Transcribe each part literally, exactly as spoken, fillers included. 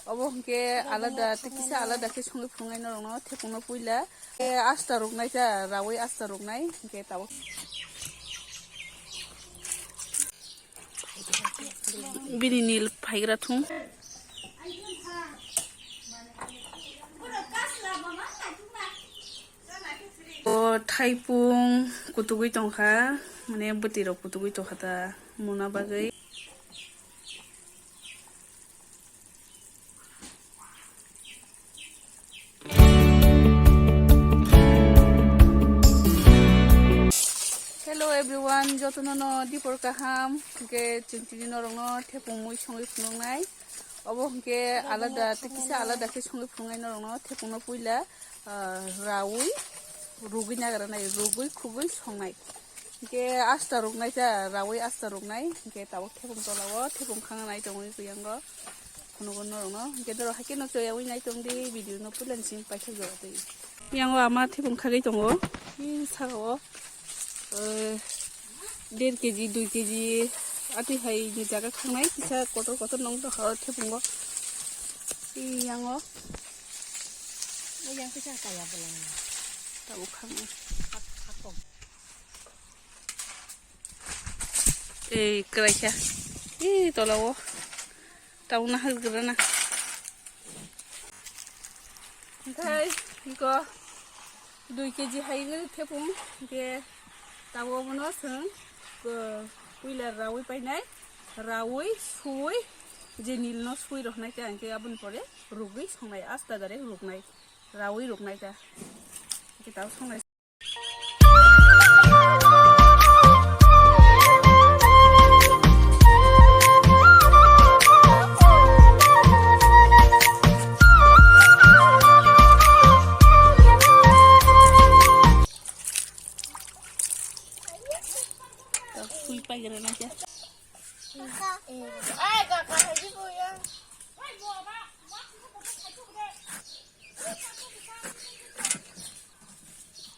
Obo hwnkhe alada, tei kisa alada khe songwi phunuknai norokno, thepungno puila. E, asta ruknai ta, rawi asta ruknai, hwnkhe tabuk. Bini nil phaigra thung. O thaipung kutugwi tongkha, mane bwtwi rok kutugwi tongkha ta muna bagwi. Hello everyone, jotono no dipor kaham, hwnkhe chwng tini norokno thepung mui songwi phunuknai. Obo hwnkhe alada, tei kisa alada khe songwi phunuknai norokno, thepungno puila, ah, rawi rugwi nagra nai, rugwi khugwi songnai. Hwnkhe asta ruknai ta, rawi asta ruknai, hwnkhe tabuk thepung tola o, thepung khangna nai tongwi kuyang o. Phunukgo norokno, hwnkhe norok haikhe no choyawi nai tongdi, video no puila ni simi paithak jora twi. Yang o ama thepung khagwi tongo, ee, saka o, ee, der keji, dui keji, atwi hai ni jaga khangnai, kisa kotor kotor nong tongkha o thepungo. Ee, yang o. O yang kisa kaya bolong. Tabuk khangnai. Hak-, hakong. Ee, kwraikha. Ee, tola o. Tabuk nahar gwrana. Hwnkhe iko dui keji hai wngwi thepung, hwnkhe tabuk obono chwng, uh, puila rawi painai, rawi suwi je nil no suwi roknai ta, hwnkhe aboni pore rugwi songnai, asta direct ruknai, rawi ruknai ta, hwnkhe tabuk songnai. Sui paigwrana khe.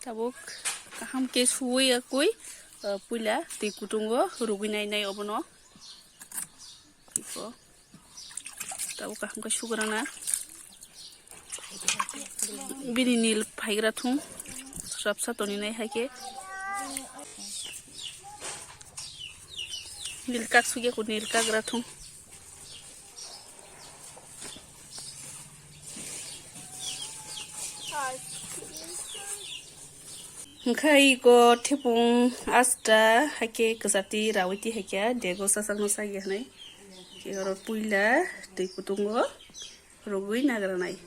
Tabuk kaham khe suwi yakwi, uh, puila twi kutungo rugwi nai nai obono. Iko. Tabuk kaham khe sugrana. Bini nil phaigra thung. Srapsa toni nai hai khe. Nil kak sugya ko nil kagra thung. Hwnkhe iko thepung asta haikhe kwchati rawi ti haikhe dego sasakno sagya hwnwi. Oro puila twi kutungo rugwi nagranai.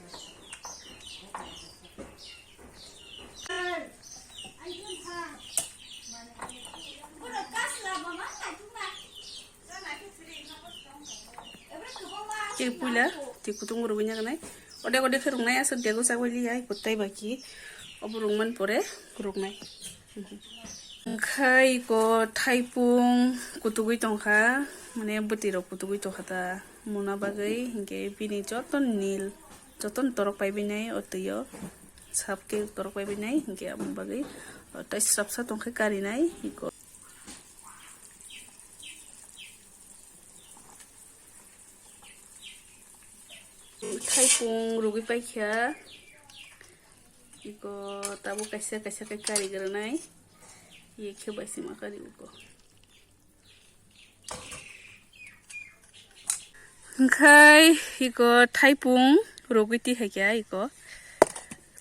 Tei puila twi kutung rwgwi nai nai. Odek odek khe rwngnai, aswk dego chagwi liya, iko tei baki obo rwngmani pore rwknai. Hwnkhe iko thaipung kutugwi tongkha, mane bwtwi rok kutugwi tongkha ta muna bagwi, hinkhe bini joto nil, joto torok paibai nai o twi o, sap khe torok paibai nai, hinkhe aboni bagwi tei srapsa tongkhe karinai iko. Thaipung rwgwi paikha. Iko tabuk kaisa kaisa khe kari granai. Ye khe bai sima kari uko. Hwnkhe iko thaipung rwgwi ti hai khe iko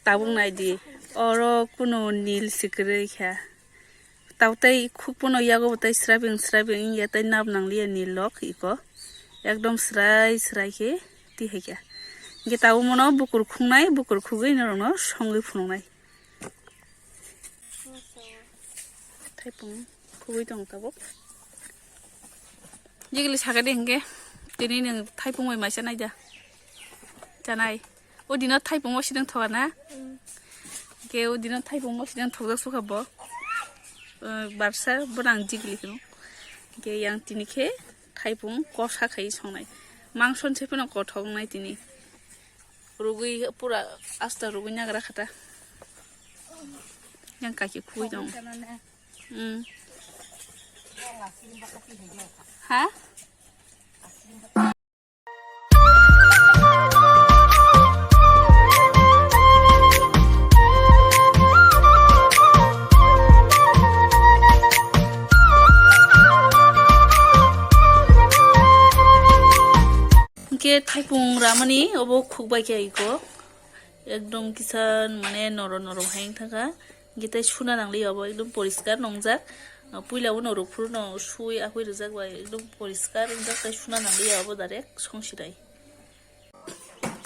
tabuk nai di. Oro kuno nil se kwrwi kha. Tao tei khuk pono yago bo tei srabing srabing wngya tei nab nangliya ni lok iko. Ekdom srai srai khe tihai kha. Hinkhe tao mono bukur khungnai, bukur khugwi norokno songwi phunuknai. Thaipung khugwi tongo tabuk. Jigili sakadi hinkhe tini nwng thaipung bai maisa naida. Chanai. O dino thaipung o sidang thoga na? Mm. Ke o dino thaipung o sidang thokjak sukha bo. Eh, barsa bo nang jigli hino. Ke yang tini khe thaipung kosa khai songnai. Mangson se phano kothok nai tini. Rugwi pura asta rugwi nagra khata. Yang kaki khui dong. Mm. Ha? Khe thaipung ramani obo khukbai khe iko. Ekdom kisa mane norom norom hai wngthangkha. Hingke tei suna nangli obo ekdom poriskar nongjak. Puila bo norok phuru no sui akoi rijak bai ekdom poriskar wngjak tei suna nangli obo direct songsinai.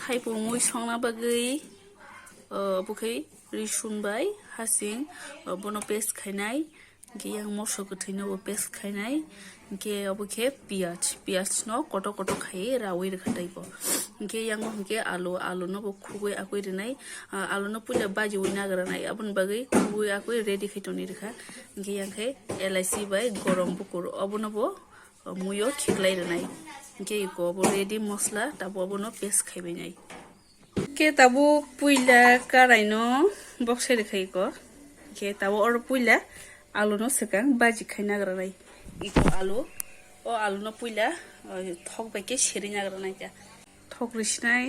Thaipung mui songna bagwi, o, bwkhai risun bai hasing, o, bono paste khainai. Hingke yang moso kwthwino bo paste khainai. Hingke obo khe piyaj, piyaj no kotor kotor khai rawi rwkha tei bo. Hingke yang bo hingke alu, alu no bo khugui akui rwnai. Ah, alu no puila bajiui nagranai, aboni bagwi khugui akui ready khai tongwi rwkha. Hingke yang khe elaichi bai gorom bukur obono bo muio khiklai rwnai. Hingke iko bo ready mosla, tabo abono paste khaibainai. Khe tabuk puila karai no bokse rwkha iko. Khe tabuk oro puila alu no swkang baji khai nagranai. Iko alu, o alu no puila, o, thok bai khe seri nagranai khe. Thok risinai.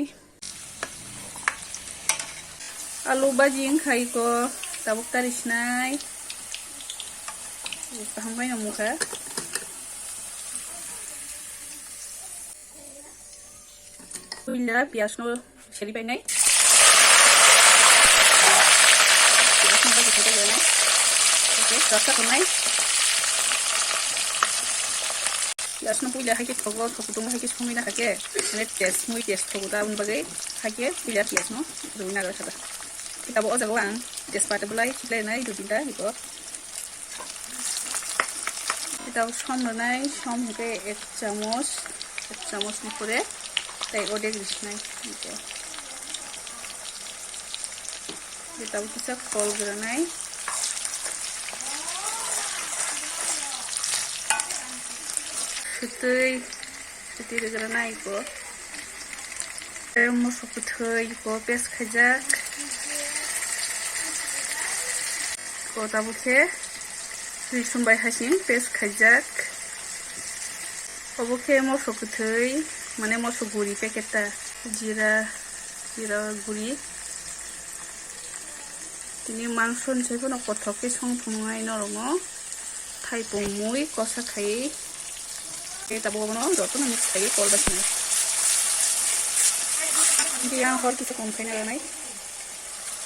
Alu baji wngkha iko tabuk ta risinai. Kaham bai no mukha. Puila piyaj no seri painai. Piyaj no bagi thok painai. Oke, rasa tongnai. Piyaj no puila hai khe thogo, thok kutung hai khe songwi na kha khe. Mane test, mui test thogo ta aboni bagwi hai khe puila piyaj no rwi na kha. Khe tabuk o jaga o ang tejpat belai khiklai nai dui tinta iko. Tabuk som rwnai, som hwnkhe ek chamos, ek chamos ni pore tei odek risinai hwnkhe. Tabuk kisa kol granai. Swtwi, swtwi rwgranai iko. Tei moso kwthwi iko paste khaijak. Iko tabuk khe risun bai hasing paste khaijak. Obo khe moso kwthwi, mane moso guri packet ta, jira, jira guri. Tini mangso ni sai phano kothok khe song thungnai norokno. Thaipung mui kosa khai. Tei tabuk abono jotono mix khai kol bai sinai. Hingke yang hor kisa kom khaina lanai.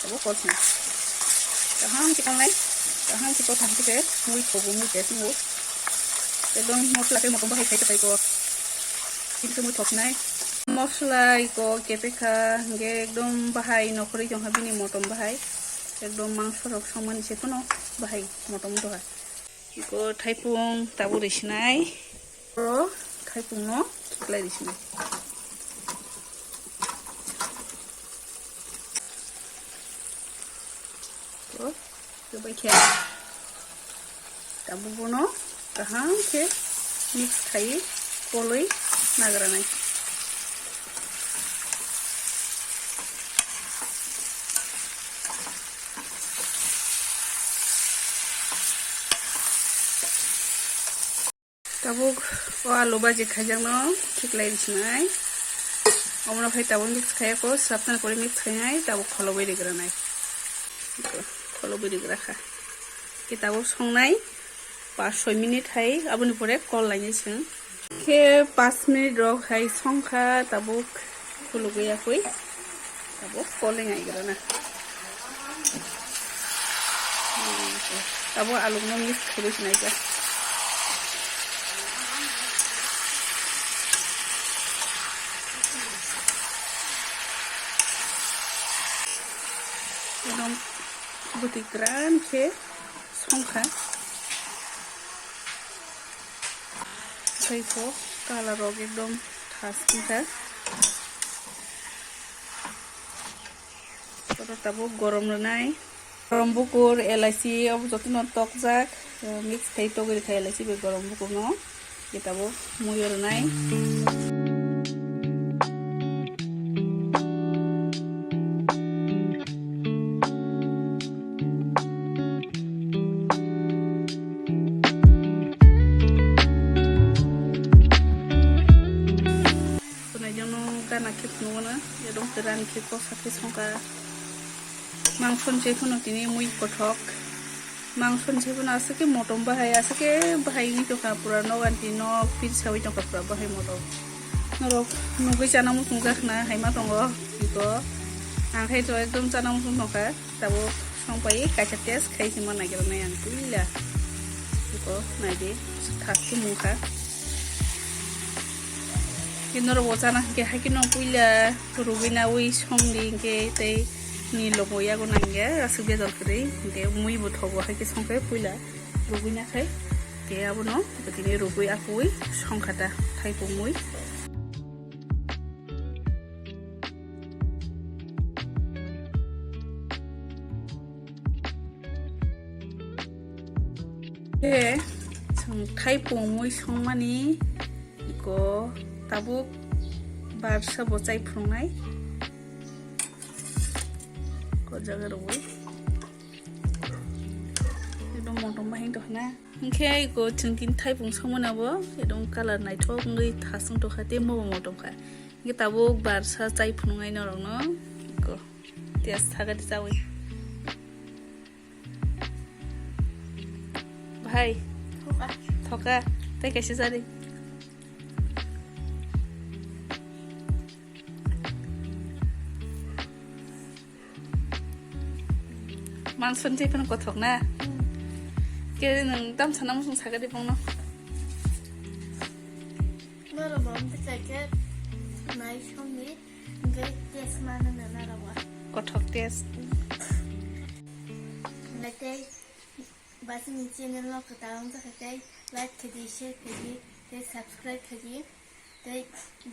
Tabuk kol sinai. Kaham khe tongnai. Kaham khe kothok khe mui thogo mui test nungo. Ekdom mosla khe motom bahai khai kwtai ko. Kintu mui thoknai. Mosla iko kepekha hingke ekdom bahai nokhorwi tongkha bini motom bahai. Ekdom mangso rok songmani se phano bahai motom wngtokha. Iko thaipung tabuk risinai. Oro thaipung no khiklai risinai. Iko, iko bai khe. Tabuk bono kaham khe mix khai koloi nagranai. Tabuk o alu baji khaijakno khiklai risinai. Omono khai tabuk mix khaiyako, swrapnani pore mix khainai, tabuk kholobwi rigranai. Kholobwi rigrakha. Khe tabuk songnai pas soi minute hai, aboni pore kol lainai chwng. Khe pas minute rok hai songkha tabuk. Khulugwi yakui tabuk kol ngai gra na. Tabuk alu no mix khaiwi sinai kha. Ekdom bwtwi kwran khe songkha. Saipho colour rok ekdom thas wngkha. Oro tabuk gorom rwnai. Gorom bukur, elaichi, obo jotono tokjak, mix khai togwi rwkha elaichi bai gorom bukurno. Khe tabuk muiyo rwnai. Khwnai jono gana khe phunukgo na, ekdom kwran khe kosa khe songkha. Mangso ni se phano tini mui kothok. Mangso ni se phano aswk khe motom bahai, aswk khe bahai wngwi tongkha pura, nogan tini nok pirsawi tongkha pura bahai motom. Norok nugui chana muchung jak na hai ma tongo, iko ang khai to ekdom chana muchung tongkha, tabuk songpai kaisa test khai sima naigra nai ang puila, iko naidi thak ki mungkha. Norok bo chana hwnkhe hai kheno puila rugui naui songdi hwnkhe tei ni lobo yago nangya aswk bejal kwrwi hwnkhe mui bo thogo hai khe songkhe puila. Rugui nakhai, tei abono tini rugui apui songkha ta thaipung mui. Tei chwng thaipung mui songmani iko tabuk barsa bo chai phunuknai. Ko jaga rugui. Ekdom motom bahing tongkha na. Hwnkhe iko chwng tini thaipung songmani abo ekdom colour naithok wngwi thasung tongkha tei mobo motom kha. Hwnkhe tabuk barsa chai phunuknai norokno iko test sagadi chawi. Bhai. Thoka. Thoka. Tei kaisa chari. Mansoni tei phano kothok na? Hmm. Ke nwng tam sana muchung saka di bongno? Norok bo wngkha khe nai songni, hwnkhe test mano na norok bo. Kothok test. Hwnkhe tei ba chini channel no kwtal wngjakha khe like khaidi, share khaidi, tei subscribe khaidi, tei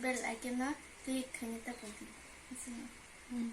bell icon no click khaina ta pokdi. Hmm.